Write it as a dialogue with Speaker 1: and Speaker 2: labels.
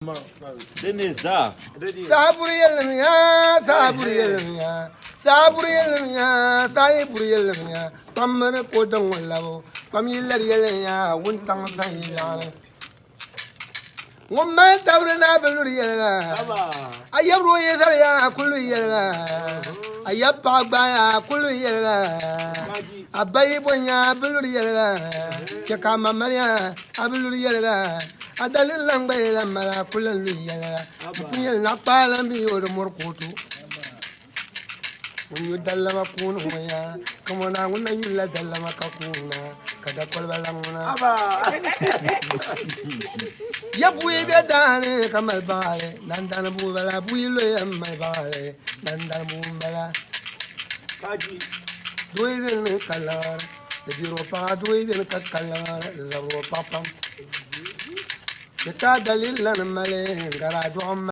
Speaker 1: Saa buri yɛlim ya, saa buri yɛlim ya, saa buri yɛlim ya, saa yi buri yɛlim ya, kpam miri ka o daŋ o labo, kpam yi lari yɛlim ya, wuntaŋ zaŋ yi yaɣili. Ŋun mali tabiri naa bi luri yɛliga, a yabiri o yi zali ya ku lu yɛliga, a yab paɣa gbaai ya ku lu yɛliga, a ba yi bo nya bi luri yɛliga, chɛ ka a ma mali ya a bi luri yɛliga, a daliri lan gba yi lan mali a ku lan lu yɛliga. N ku yɛli naɣikpaa lan bi o di mɔri kootu. Ŋun nyu dallama kuuni ŋɔ ya, kamɔna ŋun na nyulila dallama ka kuuna, ka da koliba lan ŋuna. Ya bua yi be daani ka mali baɣali, nandani bua bala, bua yi loya m-mali baɣali, nandani bua m-bala. Doo yi beni ka liɣiri, di biri o paɣa, doo yi beni ka ka liɣiri, di zabiri o paɣa pam. Di ka dalili lan mali n-gari a dɔɣim.